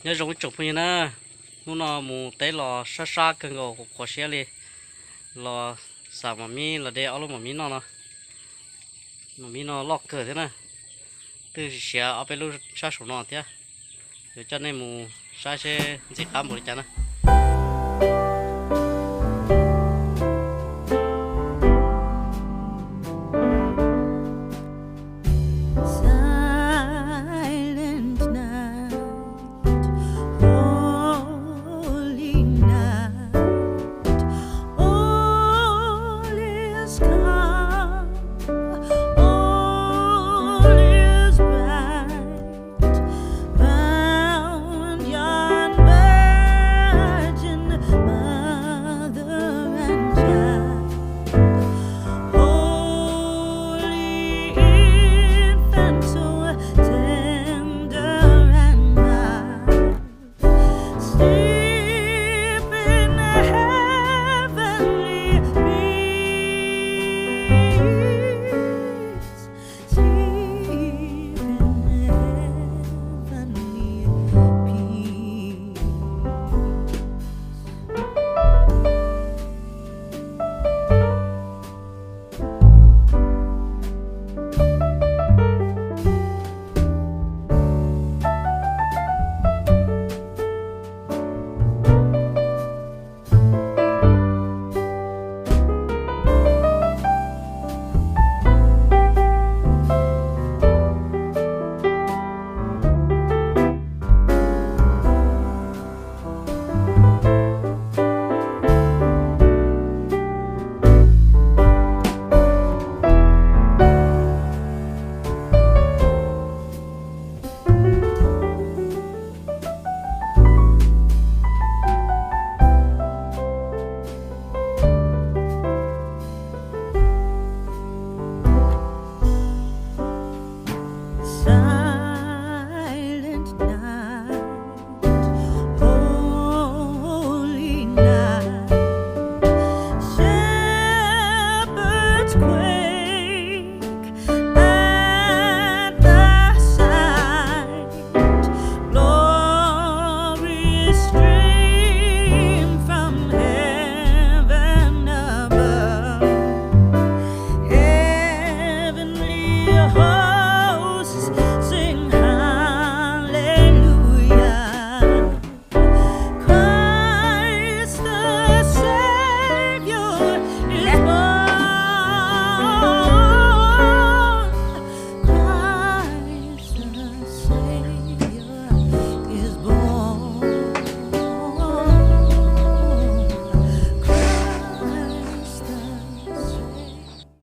Nyob zoo ib tsoom phooj ywg na, hnub no mus teb los sab sab kawg nkaus, qhuav siab li. Los xam mos mib los de ob lub mos mib noj no. Mos mib no loj kawg thiab na. Twb siav ob peb lub sab saum no thiab. Yuav coj nej mus saib seb ntxim qab npaum li cas na.